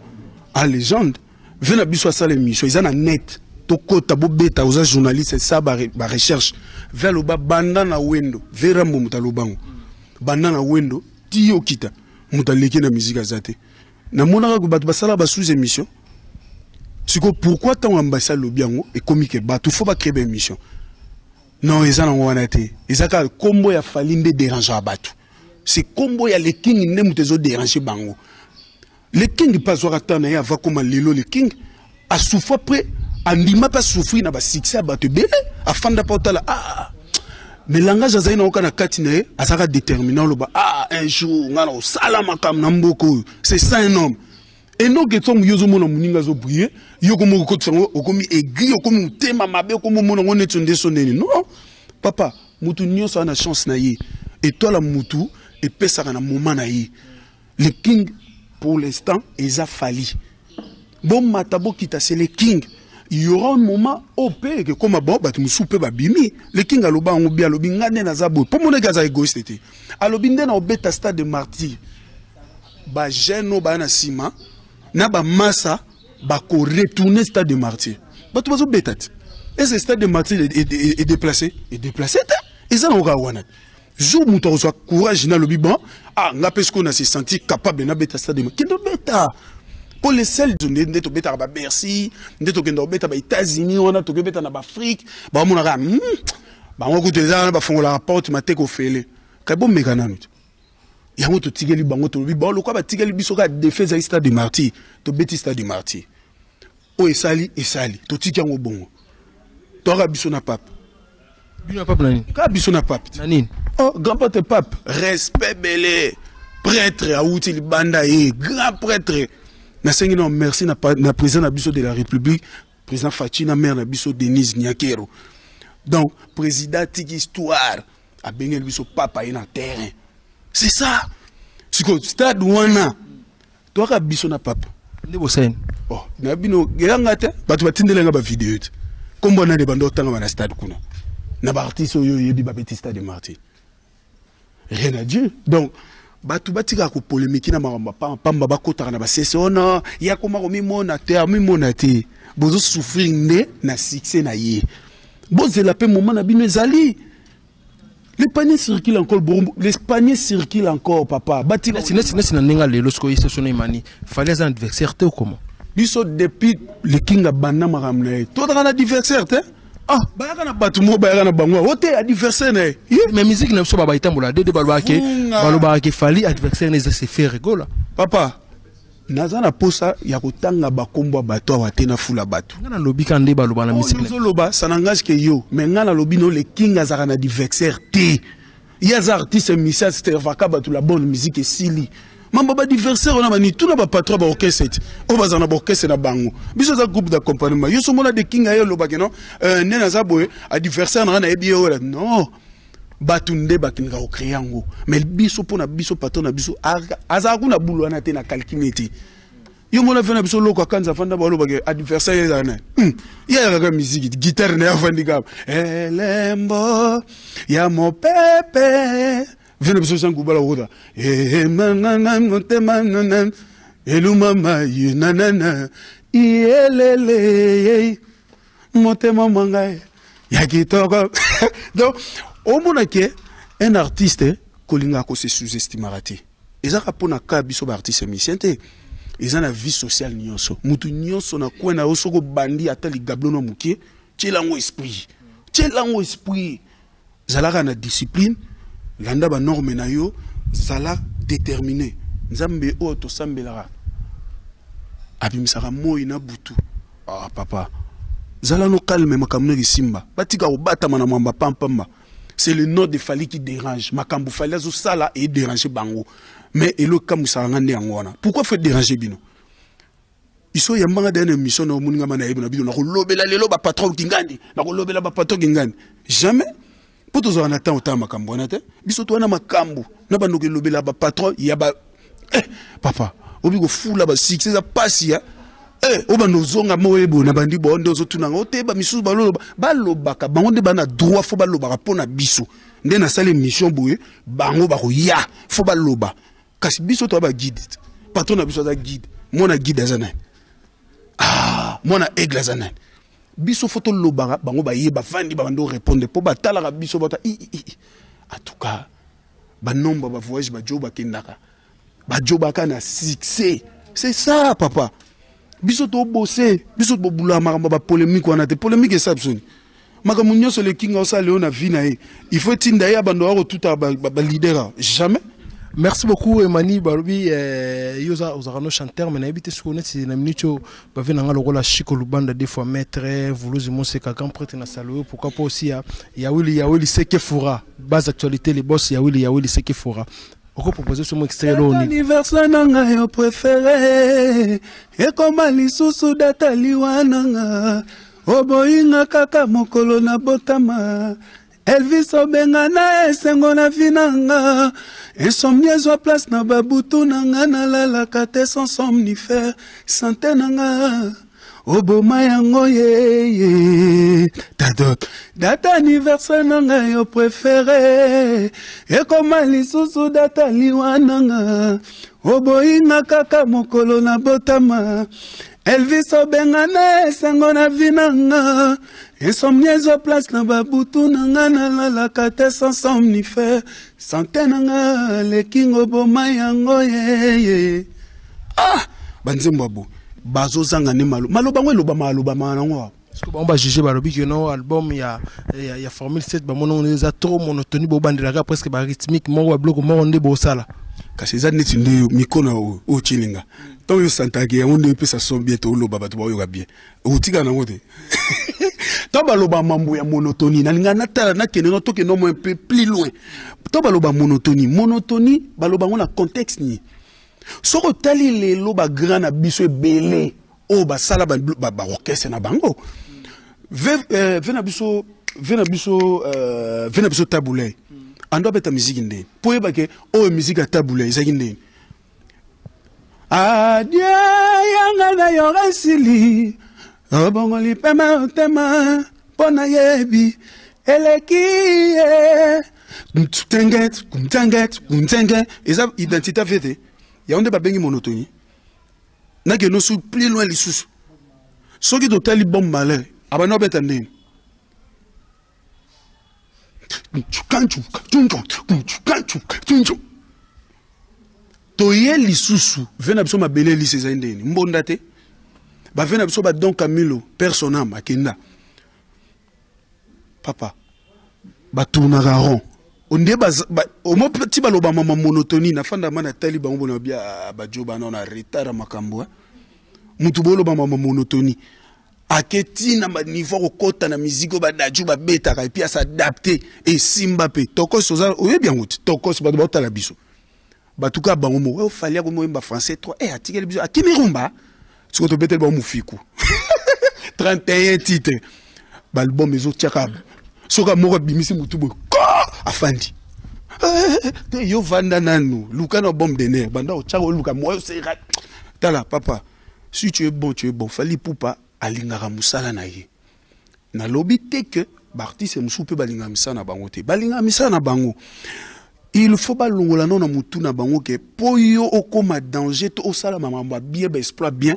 a légende ve na biso, asala émission, eza na net, tokota bobeta, oza journaliste, esa barecherche. Ve aloba banda na Wendo, ve Rambo, moto alobango banda na Wendo ti okita, moto aleki na musique aza te. Namonaka bato basala basous émission. Sikoyo pourquoi ntango Ambasi alobi yango, ekomi ke bato fo bacrée baémission? Non, eza nango wana te. Eza kaka nkombo ya Fally nde dérangeaka bato. C'est nkombo ya Le King nde moto ezodérange bango. Le King mpe azwaka temps na ye ava koma lelo. Le King asouffra mpe, andima mpe asouffrir na basuccès ya bato ebele. Afanda mpe otala, ah, mais langage azali nango kaka na kati na ye, azalaka déterminant. Oloba, ah, un jour ngai na kosala makambo na mboka oyo. C'est ça un homme. Enoke, ntango yo ozomona moninga azobrille, yo komi okotisa yango, okomi aigri, okomi motema mabe, okomi omona yango neti nde so ndeni. Non papa, mutu nyonso aza na chance na ye. Étoile ya mutu epesaka na moment na ye. Le King pour l'instant eza Fally. Bomata bokita, c'est le King. Il y aura un moment oyo mpe ekekoma bon, bato mosusu mpe babimi. Le King aloba yango bi, alobi nga nde naza boye, mpo monaki aza égoïste te. Alobi nde na obeta Stade de Martyr, bajeune oyo baya na nsima na bamasa bakoretourne Stade de Martyr. Bato bazobeta te. Ese Stade de Martyr est déplacé, est déplacé te, eza nango kaka wana. Jour moto akozwa courage, nalobi bon, ah, nga mpe sikoyo na se sentir capable nabeta Stade de Martyr, kende obeta. Mpo le seul nde tobetaka baBercy, nde tokenda kobeta baÉtats-Unis wana, tokobeta na baAfrique, baomonaka bango kutu eza wana, bafungolaka porte mateka ofele. Kai bomeka nanu te. Yango totikeli bango, tolobi bao lokwa batikeli biso kaka défi ezali Stade de Martyr. Tobeti Stade de Martyr oyo esali esali, totiki yango bongo. Toyaka biso na pape. Bino na pape na nini? Kaka biso na pape. Na nini? Oh, grand prêtre pape, respect bele prêtre awuti libanda ye grand prêtre. Nasengi na merci na président na biso de la République, président Fatshi, na mare na biso Denise Nyakero. Donc président atiki histoire, abengeli biso papa ye na terrain. C'est ça. Sikoyo stade wana, toyaka biso na papa. Nde bosani. Oh, na bino eyanga te, bato batindelenga bavideo te. Kombo nani bando otangama na stade kuna na baartiste oyo oyebi babeti Stade de Martyr? Rien à dire. Donc bato batikaka kopolémiquer na makambo pamba, bakotaka na basese wana ya koma komimona te, amimona te. Bozosouffrir nde na succès na ye. Bozela mpe moment na bino ezali. Les paniers circulent encore, les paniers circulent encore, papa. Bati neti na ndenge lelo sikoyo ye soso na emani, Fally aza na adversaire te, okoma? Biso depuis Le King abanda makambo na ye, tozalaka na adversaire te. Ah, bayaka na bato moko, bayaka na bango o te adversaire na ye. Mais musique na biso baba etambola dede, balobaka ke Fally adversaire na eza se Ferre Gola. Papa, naza na posa ya kotanga bakombo ya bato awa te, nafula bato. Nga nalobi ka nde baloba na musique. Ozoloba, ça n'engage que yo, mais nga nalobi no, Le King azalaka na adversaire te. Ye aza artiste musicien, aservaka bato la bonne musique, esili. Mambo baadversaire wana bani, tuna bapatron baorchestre ti oyo bazala na baorchestre na bango. Biso eza groupe d'accompagnement. Yo somona de King aye olobaki no, nde naza boye, adversaire nanga nayebi ye oyo. Non, bato nde bakendaka kocréer yango. Mais biso, mpo na biso, patron na biso azalaka kuna bulu wana te, na calcule te. Yo mona fe na biso loko akanza afanda balobaka adversaire ezala nani? Ye ayakaka miziki, guitare na ye afandi kaka elembo ya mopepe. Ve na biso Jean Goubala okota motema elumama ye nanana iyelele motema mwa ngai ya kitoko. Donc omona ke un artiste kolingaka kose sous-estimaka te. Ezaka mpona ka biso baartiste musicien te, eza na vie sociale nyonso. Mutu nyonso na coin na yo, soki obandi ata ligablo na mokie, tielango esprit, tielango esprit, zalaka na discipline, landa banorme na yo, zala déterminé. Nzambe oyo tosambelaka abimisaka moi na butu. Ah papa, zala no calme, makambo no esimba. Batika kobatama na mwamba pampamba. C'est le nom de Fally qui dérange. Makambo Fally azosala et déranger bango. Mais elo kamusaka nga nde yango wana. Pourquoi faut déranger bino? Iso yambanga dernière émission na omuninga mana yebi na bino na kolobela lelo ba patron kingandi, na kolobela ba patron kingandi. Jamais. Po tozala na temps otala makambo wana te. Biso to wana makambo na bando kolobela ba patron ya ba papa, obi kofula ba succès za pasi ya. Obanda ozonga moyebo na bandi bo nde ozotuna ngo te, ba misusu baloloba, balobaka bango nde bana droit, fo balobaka mpo na biso. Nde nasali émission boye, bango bakoya, fo baloba. Kasi biso to ba guide. Patron na biso aza guide. Mwana guide aza nani? Ah, mwana aigle aza nani? Biso fo tolobaka, bango baye bavandi babandi répondre mpo batalaka biso bata i, i, i. En tout cas, ba nombre ba voyage ba jo bakendaka. Ba jo baka na succès. C'est ça papa. Biso to bosser, biso to bula makambo ba polémique wana te. Polémique esa biso ni. Makambo nyonso le kinga osala leo na vie na ye. Il faut tinda ye abando ya kotuta ba leader. Jamais. Merci beaucoup Emani Balobi, yoza ozarano chanteur mais na ebité siko neti na minute oyo, ba ve nanga lokola Chico Lubanda deux fois maître Vuluzi Moseka grand prêtre na Saloyo, pourquoi pas aussi ya Yawili Yawili Seke Fura base actualité les boss Yawili Yawili Seke Fura. Oko proposer ce mot extrait lo ni. Anniversaire na nga yo préféré ekoma lisusu data liwa na nga oboyinga kaka mokolo na botama. Elvis obenga na esengo na vie na nga. Insomnie ezwa place na babutu na nga, nalalaka te sans somnifère. Santé na nga oboma yango yeye. Tadot date anniversaire na nga yo préféré ekoma lisusu date liwa na nga oboyinga kaka mokolo na botama. Elvis obenga na esengo na vie na nga. Insomnie ezwa place na babutu na nga, nalalaka te sans somnifère. Santé na nga lekingo boma yango yeye. Ah, banzembo ya bo bazozanga nde malo. Maloba ngo elobama, alobama nango awa. Parce que bon, ba juger balobi que non album ya Formule 7 ba mono eza trop monotonie, bo bandelaka presque ba rythmique moko ba biloko moko nde bosala. Kasi eza neti nde mikono oyo, oyo tielinga. Ntango yo santaki yango nde epesa son bien, to oloba bato baoyoka bien. Otika nango te. Ntango baloba mambo ya monotonie, nalinga natala, nakende no, tokende no un peu plus loin. Ntango baloba monotonie, monotonie baloba yango na contexte nini? Soki otali lelo ba grand na biso ebele oyo basala ba orchestre na bango. Ve ve na biso, ve na biso ve na biso Tabu Ley. Ando abeta musique nde. Po yeba ke oyo musique ya Tabu Ley ezalaki nde. Adieu yanga na yo resili. Obongoli pema otema mpo na yebi eleki ye. Ntenge, ntenge, ntenge. Eza identité vete. Ya nde babengi monotonie. Nake no su plus loin lisusu. Soki totali bon malin, abana obeta ndeni. Toye lisusu, ve na biso mabele lise ezali ndeni. Mbonda te. Ba ve na biso ba Don Camilo, père son âme, akenda. Papa, ba tournaka rond. Onde ba, ba, omo ti baloba mama monotonie, na fanda ma na tali bango bona bia, ba joba na na retard ya makambo, hein. Mutu boloba mama monotonie. Aketi na ba niveau kokota na musique ba daju ba betaka et puis à s'adapter et simba pe tokos oza oyebi yango ti tokos bato baotala biso. Batuka bango mo, oh, fallait ko moyemba français 3, eh, atikeli biso, akimi rumba. Siko to beteli bango mofiku. 31 titres. Ba album ezo tiaka. Soka moko abimisi mutu boye, ko afandi. Te yo vanda nanu, luka na bombe de nerf, banda otiaka oluka moyo sera. Tala papa. Si tu es bon, tu es bon. Fally Ipupa alingaka mosala na ye. Nalobi te que baartiste mosusu mpe balingaka misala na bango te. Balingaka misala na bango. Il faut balongola no na mutu na bango ke po yo okoma danger to osala makambo ya bien, ba exploit bien,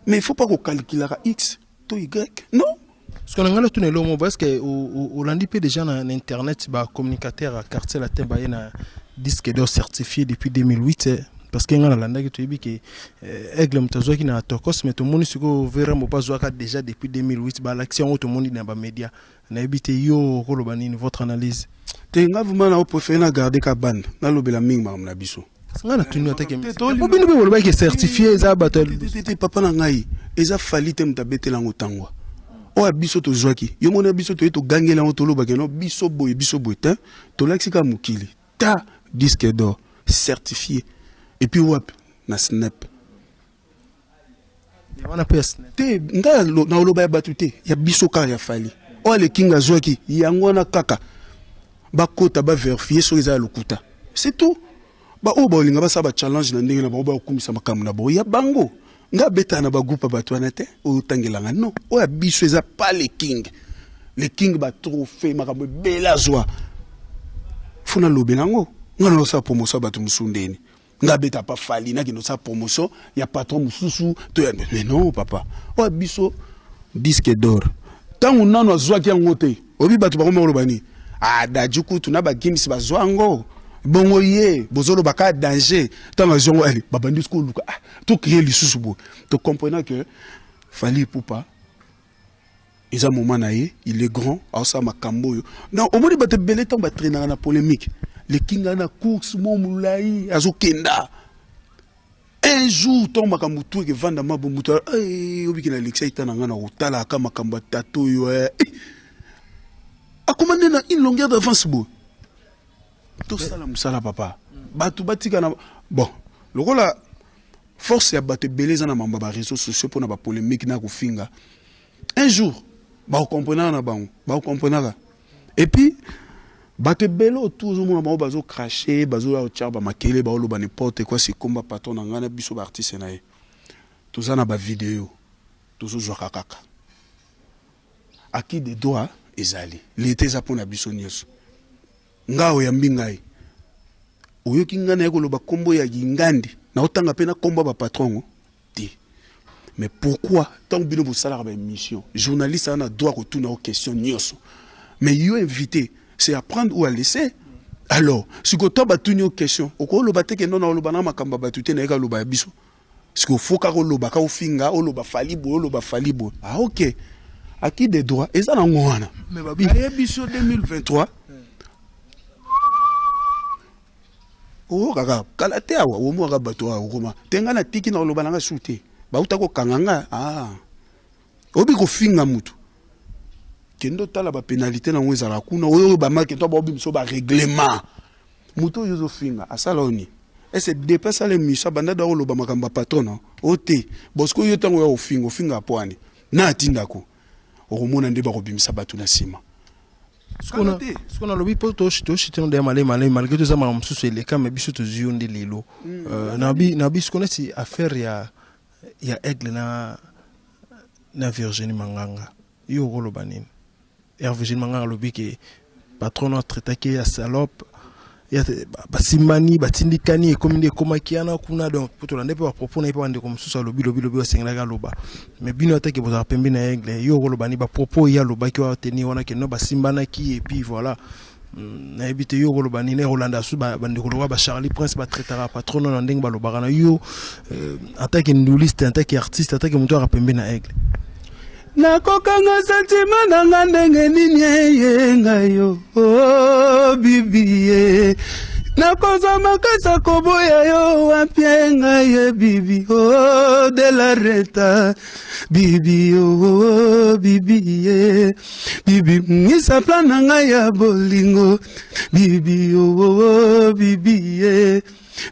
mais il faut pas kokalkulaka x to y, non. Parce que nanga tuna eloko moko, parce que olandi mpe déjà na internet bacommunicateur ya Quartier Latin baye na disque d'or certifié depuis 2008, parce que nga nalandaki, toyebi ke Aigle moto azwaki na Tokos, mais tomoni sikoyo Verembo mpo azwaka déjà depuis 2008, balakisi yango, tomoni na bamédia. Nayebi te yo okoloba nini, votre analyse. Te, nga vraiment na préféré na garder ka bande, nalobela mingi makambo na biso. Nga na tuni atake po bino mpe bolobaki certifié eza bato. Te, papa na ngai, eza Fally te moto abetela yango ntangwa. Oyo ya biso tozwaki, yo mona biso toye togangela yango, tolobaki no biso boye, biso boye te. Tolakisi kaka mokili ta disque d'or certifié, et puis wapi na snap. Wana mpe. Te, ngai naoloba ya bato te, ya biso kaka, ya Fally. Oyo alekinga azwaki yango wana, kaka bakota baverifie soki eza ya lokuta, c'est tout. Baoyo baolinga basala bachallenge na ndenge na bango, bakokumisa makambo na bango ya bango. Nga abetaka na bagroupe ya bato wana te oyo otangelanga, non. Oyo ya biso eza pas le King. Le King, batrophée, makambo ebele azwa, fo nalobela yango. Nga naosala promotion ya bato mosusu ndeni? Nga abeta pa Fally, nakende osala promotion ya patron mosusu to ya? Mais non, papa, oyo biso disque d'or, ntango nano azwaki yango te, oyebi bato bakoma koloba nini? Ah, Dadju kutu na bagims bazwa yango, bongo ye bozoloba kaka danger. Ntango azwi yango, ale babandi soki oluka, ah, tocréer lisusu boye. Tocomprena que Fally Ipupa eza moment na ye, il est grand, aosala makambo oyo. Donc omoni bato ebele ntango batraînaka na polémique, lekinga na course mo molai azokenda. Un jour ntango makambo tu ekevanda mabo, moto obiki na lekisa eta na ngai na kotalaka makambo ya tata oyo, akoma nde na une longueur d'avance boye. Tosala mosala, papa. Bato batika na bon lokola force ya bato ebele eza na mambo ya baréseaux sociaux mpona bapolémique na kofinga. Un jour bakocomprenaka na bango, bakocomprenaka. Et puis bato ebele oyo ozomona bango bazocracher, bazoya kotiaka bamakele, baoloba n'importe quoi, sekomba patron na ngai na biso baartiste na ye, toza na bavideo, tozozwaka kaka acquis de droit ezali leta, eza mpona biso nyonso. Ngai oyambi ngai, oyoki ngai naye koloba nkombo ya Gingandi, naotanga mpe na nkombo ya bapatron ngo te. Mais pourquoi ntango bino bosalaka baémission, journaliste aza na droit kotuna o question nyonso, mais yo invité, c'est à prendre ou à laisser? Alors sikoyo to batuni yo question, okoloba te ke non, naoloba na makambo ya bato te, nayeka loba ya biso. Sikoyo fo kaka oloba, kaka ofinga, oloba Fally boye, oloba Fally boye. Ah ok, acquis de droit eza nango wana. Ayebi biso 2023 oyo kaka kala te awa, omwaka bato awa okoma te. Ngai natiki na koloba nanga su te, bauta kokanga nga. Ah, oyebi kofinga mutu, kende otala bapénalité nango ezala kuna. Oyo bamake to baobi biso barèglement, moto oyo ozofinga asala oyo nini? Ese depuis asala émission, abanda da koloba makambo ya patron na o te. Bosiko yo ntango oya kofinga, ofinga po ani na atindako, okomona nde bakobimisa bato na nsima. Siko nalobi mpo toshite no deya malemi malemi, malgré toza makambo mosusu eleka, mais biso tozwi yo nde lelo. Nabi siko neti affaire ya Aigle na Virginie Manganga, yo okoloba nini? Ya Virginie Manganga alobi ke patron no atraitaki ya salope, basimbani, batindikani, ekomi nde ekomaki yana kuna. Donc po tolanda mpe bapropos na ye mpe bandeko mosusu, alobi lobi lobi basengelaki aloba. Mais bino atake bozala pembe na Aigle, yo okoloba ni bapropos ye alobaki wana teni wana ke no basimbanaki? Et puis voilà, nayebi te yo okoloba nini. Kolanda su bandeko lokola baCharlie Prince, batraitaka patron na ndenge balobaka na yo, en tant que nduliste, en tant que artiste, en tant que moto aka pembe na Aigle. Nakokanga sentiment na nga ndenge nini? Eyenga yo, oh, bibi ye, nakozwa makasi koboya yo wapi? Ngai ye bibi, oh, de la reta bibi, oh, bibi ye, bibi ngisa plan na ngai ya bolingo, bibi, oh, bibi ye,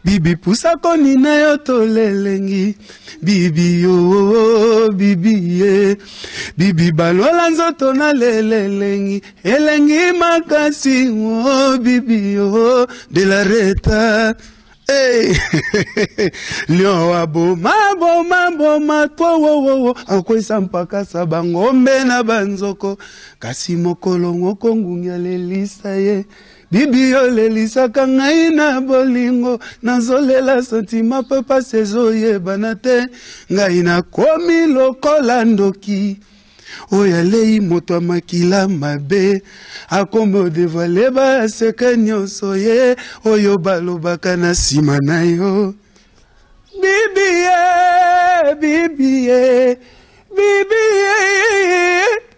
bibi pusa koni na yo tolelengi, bibi, oh, bibi ye, bibi balwala nzoto na lelelengi elengi makasi, oh, bibi, oh, de la reta. Hey! Lion wa boma boma boma to wo wo wo akwesa mpakasa bangombe na banzoko kasi mokolo moko ngungi alelisa ye bibi olelisaka ngai na bolingo nazolela santima mpe pasi ezoyebana te ngai nakomi lokola ndoki oyo alei moto ya makila mabe akomi odevoile baseke nyonso ye oyo balobaka na nsima na yo bibie bibie bibie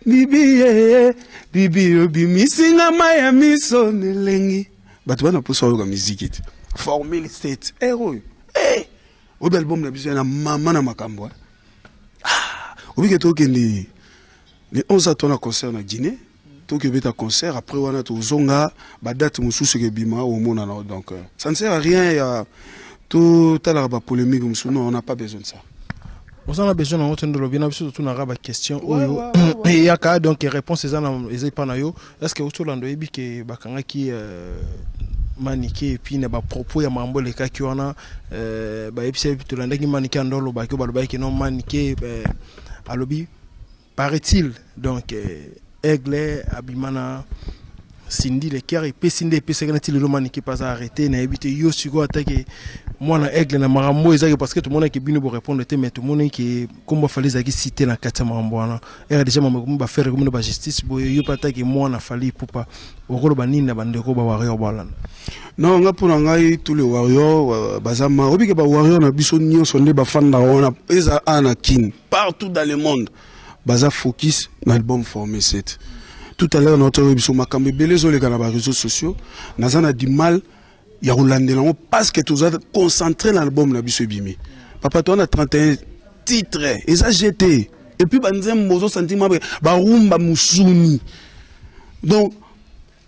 bibie bibi obimisi nga mai ya miso na elengi. Bato bana mposa oyoka miziki te formule 7 ere oyo eh! Oyebi album na biso ya na mama na makambo eh? Ah, obike tokende le 11 atona concert na Guinée, tokebeta concert après wana tozonga badate mosusu ekebima omonana. Donc ça ne sert à rien ya totalaka bapolémique mosusu. Non, on n'a pas besoin de ça. Oza na besoin nango te. Nde olobi na biso totunaka baquestion oyo eyaka, donc réponse eza na eza epa na yo. Est ce que otolanda oyebi ke bakangaki Manike et puis na bapropos ya makambo elekaki wana, bayebisi tolandaki Manike ando alobaki oyo balobaki non Manike alobi paraît-il donc Aigle abima na Cindy Le Cœur epesi nde epesaki nati lelo Manike mpe aza arrêté. Nayebi te yo sikoyo atake mwana Aigle na makambo oyo ezaki, parce que tomonaki bino borépondre te, mais tomonaki kombo Fally ezalaki cité na kati ya makambo wana. Ere déjà mambo ekomi baaffaire ekomi na bajustice boye, yo mpe atake mwana Fally Ipupa okoloba nini na bandeko bawarrior balanda? Non, nga mpo na ngai, tous les warriors baza ma obike bawarrior na biso nyonso nde bafandaka wana, eza a na Kin, partout dans le monde, baza focus na album Formule 7. Tout à l'heure naotaki biso makambo ebele ezoleka na baréseaux sociaux, naza na du mal ya kolandela yango parce que toza concentré na album na biso ebimi. Papa, toza na 31 titre, eza gt et puis banzembo ozosentir mabe barumba musuni. Donc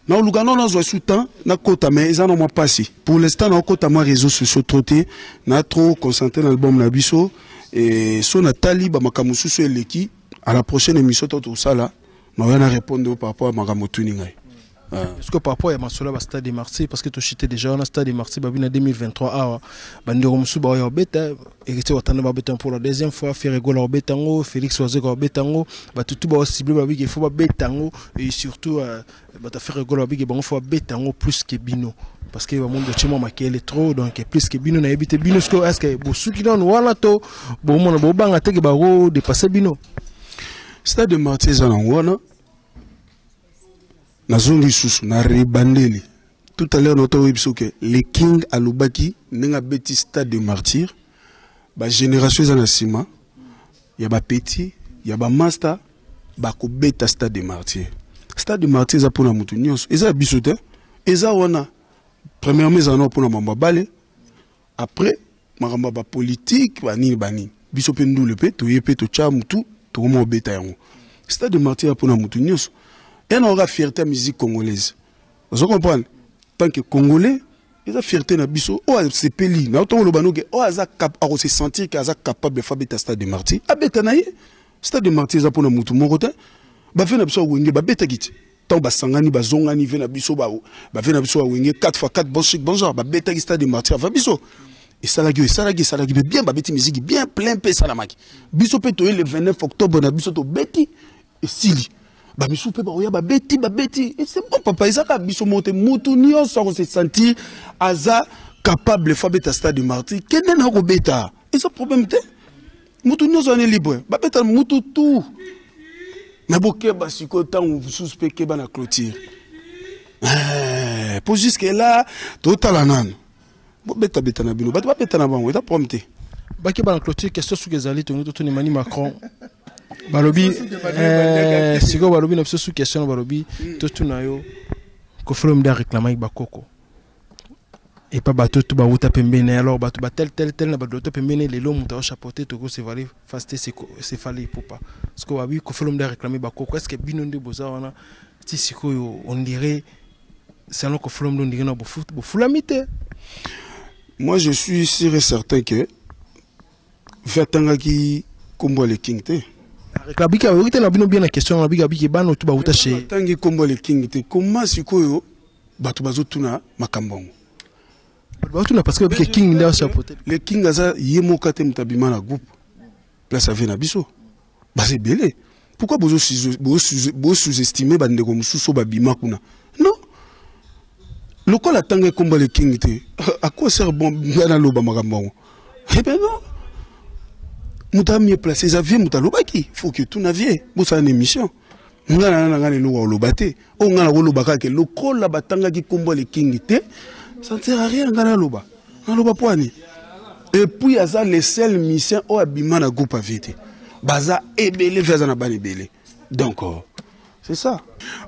naoluka no nazwa su temps nakota, mais eza na mwa mpasi. Pour l'instant naokota mwa réseaux sociaux trop te, na trop concentré na album na biso. Et so natali bamakambo mosusu eleki, à la prochaine émission to tosala, naoya na répondre par rapport à makambo otuni ngai. Parce que par rapport à masolo ba Stade de Martyr, parce que toshite déjà wana Stade de Martyr babi na 2023 awa, bandeko mosusu baoya obeta, Héritier Watanabe babeta pour la deuxième fois, Ferre Gola obeta yango, Félix Wazekwa obeta yango, bato tu baocible babiki il faut babeta yango et surtout bato Ferre Gola babiki bango faut babeta yango plus que bino, parce que bamondo otie mwa makele trop, donc plus que bino. Nayebi te bino sikoyo, est ce que bosuki nanu wana to bomona bobanga teke bako dépasser bino? Stade de Martyr eza nango wana. Nazongi lisusu na rebandeli. Tout à l'heure nota oyebi biso ke le King alobaki ndenge abeti Stade de Martyr, bagénération eza na nsima ya bapeti ya bamaster bakobeta Stade de Martyr. Stade de Martyr eza mpona motu nyonso, eza ya biso te. Eza wana premièrement ezala nao mpona mambo ya bale, après makambo ya bapolitike banini banini. Biso mpe ndule mpe toye mpe totya mutu tokoma obeta yango. Stade de Martyr ya mpona mutu nyonso, ya na oka fierté ya musique congolaise. Ozo comprendre, tant que Congolais eza fierté na biso. Oyo asepeli na otongo oloba noke oyo aza akose sentir ke aza capable fa abeta Stade de Martyr, abeta na ye. Stade de Martyr eza mpona mutu moko te. Bave na biso ya Wenge babetaki te ntango basangani bazongani ve na biso, bave na biso ya Wenge 4 x 4, bon chic bon genre, babetaki Stade de Martyr ava biso. Esalaki oyo esalaki, esalaki mpe bien, babeti musique bien plein mpe esalamaki. Biso mpe toye le 29 octobre na biso tobeti, esili. Bamisusu mpe bakoya babeti babeti et c'est bon. Papa, eza kaka biso moko te. Mutu nyonso akose sentir aza capable fo abeta Stade de Martyr, kende na kobeta, eza problème te. Mutu nyonso ane libre babeta mutu tout, mais bokeba sikoyo ntango mosusu mpe keba na clôture. Po jusque là totala nanu bobetabeta na bino, bato babeta na bango, eza problème te. Bakeba na clôture. Question soki ezali tongi totuni Mani Macron, balobi sikoyo balobi na biso su question na balobi totuna yo: Koffi Olomide aréclamaki bakoko epa bato to bawuta pembeni, alors bato batel tel tel na bato to pembeni, lelo moto aochapeauté toko sevali face te, c'est Fally Ipupa. Parce que babi Koffi Olomide aréclamé bakoko, est ce que bino nde boza wana ti sikoyo, on dirait selon Koffi Olomide, on dirait na bofulami te? Moi, je suis sûr et certain que ve atangaki nkombo ya le King te. Abiki oyoki te na bino bien na question na biki abiki bano tu bawuta chez Atangi nkombo ya le King te. Koma sikoyo bato bazotuna makambo yango. Batuna parce que le King nde achapeauté. Le King aza ye moko te moto abima na groupe place ave na biso, baza ebele. Pourquoi bozo sous-estimer bandeko mosusu oyo babima kuna? Non, lokola atanga ekomba le King te, à quoi sert bon nga naloba makambo yango? Eh ben non, moto amie place eza vie, moto alobaki, faut que tuna vie bosala na émission. Nga na nga na eloko ya koloba te. Oyo nga nakoloba kaka, lokola batangaki nkombo ya le King te, ça ne sert à rien nga naloba. Naloba po ani? Et puis aza le seul musicien oyo abima na groupe avie te. Baza ebele, vie aza na bana ebele. Donc c'est ça,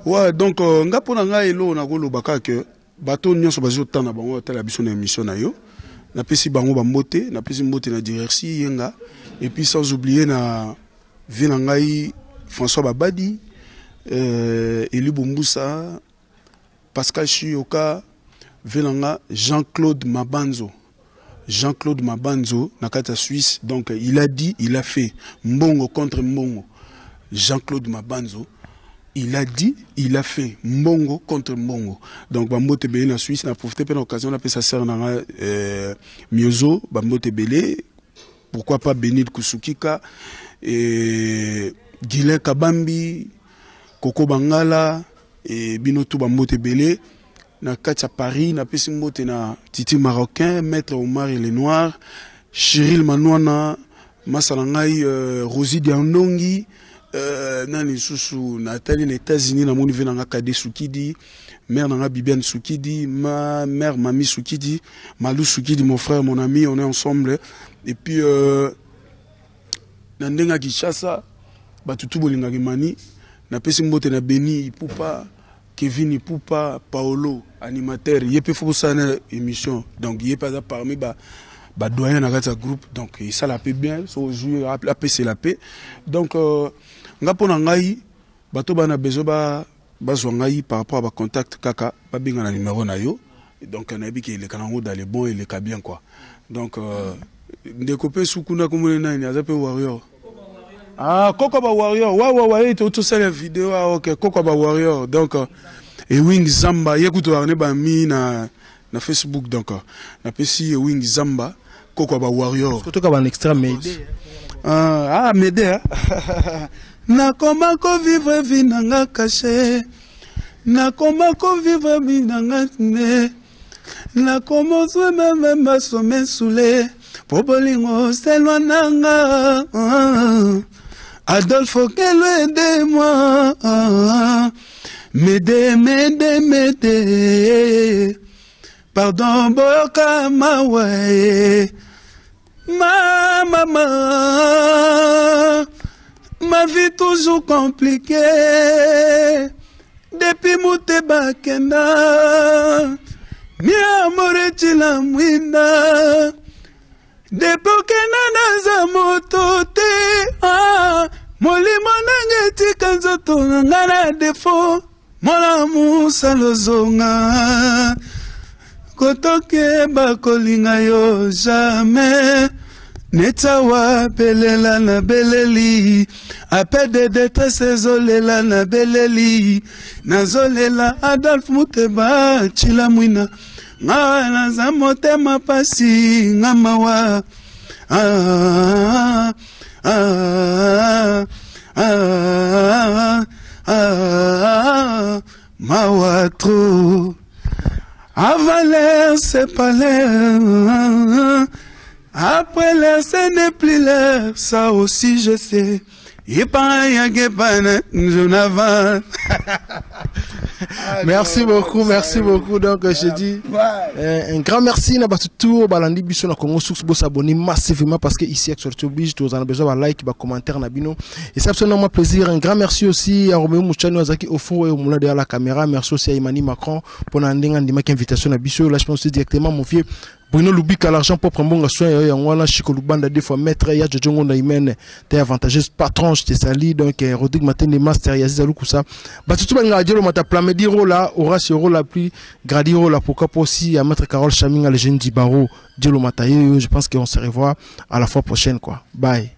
ouais. Donc nga, mpo na ngai, eloko nakoloba kaka ke bato nyonso bazotala bango, batala biso na émission na yo, napesi bango bambote. Napesi mbote na Direction Yenga, et puis sans oublier na vie na ngai François Babadi, Eli Bombusa, Pascal Chiyoka, vie na nga Jean-Claude Mabanzo, Jean-Claude Mabanzo na kati ya Suisse. Donc il a dit, il a fait, mbongo contre mbongo. Jean-Claude Mabanzo, il a dit, il a fait, mbongo contre mbongo. Donc bambote ebele na Suisse. Na profite mpe na occasion napesa sœur na nga Miozo bambote ebele. Pourquoi pas Benil Kusukika et Guilin Kabambi, Koko Bangala et bino tout, bambote ebele. Na kati ya Paris, napesi mbote na Titi Marocain, Maître Omar et le Noir, Chiril Manwana, masala ngai Rosie Diandongi, nani lisusu? Natali na États-Unis, namoni ve nanga Kade Sukidi, mère nanga Bibiane Sukidi, ma mère Mami Sukidi, Malou Sukidi, mon frère, mon ami, on est ensemble. Et puis na ndenge ya Kinshasa, bato tu bolingaka Emani, napesi mbote na Beni Ipupa, Kevin Ipupa, Paolo animateur, ye mpe fo kosala na émission. Donc ye mpe aza parmi ba badoyen na kati ya groupe, donc esala mpe bien so ozwi apesela mpe. Donc nga, mpo na ngai, bato bana besoin bazwa ngai par rapport à bacontact, kaka babenga na numéro na yo. Donc nayebi ke eleka nango dans le bon, eleka bien quoi. Donc ndeko mpe sukuna komona nani aza mpe warrior. Ah, koko ba warrior, wa wa wa, ye tosala video. Ah ok, koko ba warrior. Donc Ewing Zamba, ye kutu arne bami na Facebook. Donc napesi Ewing Zamba, koko ba warrior. Kotoka ba extra Mede. Ah, ah Mede. Nakoma kovivre vie nanga caché, nakoma kovivre vie nanga ne, nakoma ozwe meme masome sule po bolingo selwa nanga. Adolphe Okelo, aide-moi, Mede, Mede, Mede, pardon, boyoka mawa. Ma maman, ma vie toujours compliquée depuis Muteba kenda, miamore tila mwinda. Depuis okenda, naza moto te. Ah, molimo nanga etika nzoto na nga na defo. Mwana mosala ozonga kotokeba kolinga yo jamais. Neti awa belela na beleli, appel de détresse ezolela na beleli, nazolela Adolphe Muteba Tshila Mwina. Nga naza motema pasi, nga mawa. Ah, ah, ah, ah, mawa trop. Avant l'heure, c'est pas l'heure. Après l'heure, ce n'est plus l'heure. Ça aussi, je sais. Je n'avance. Merci beaucoup, merci beaucoup. Donc, je dis un grand merci na bato tout balandi biso na Congo Source. Bo s'abonner massivement parce que ici actualité oblige, tous en a besoin ba like, ba commentaire na bino. Et ça absolument plaisir. Un grand merci aussi à Roméo Mouchano Azaki au four et au moulin derrière la caméra. Merci aussi à Imani Macron pour na ndenga ndima invitation na biso. Là, je pense directement mon vieux Bruno Lubika, l'argent propre, mbonga soin ya ngwana Chico Lubanda, deux fois maître ya Jojo Ngonda Imene, t'es avantageuse patron, je te salue. Donc Rodrigue Matende Master Yaziz Alukusa, batu tout banga Dielo Mata Plamedi Rola Horace Rola, plus Gradi Rola, pourquoi pas aussi à maître Carole Chaminga, le jeune Dibaro Dielo Mata. Je pense qu'on se revoit à la fois prochaine quoi. Bye.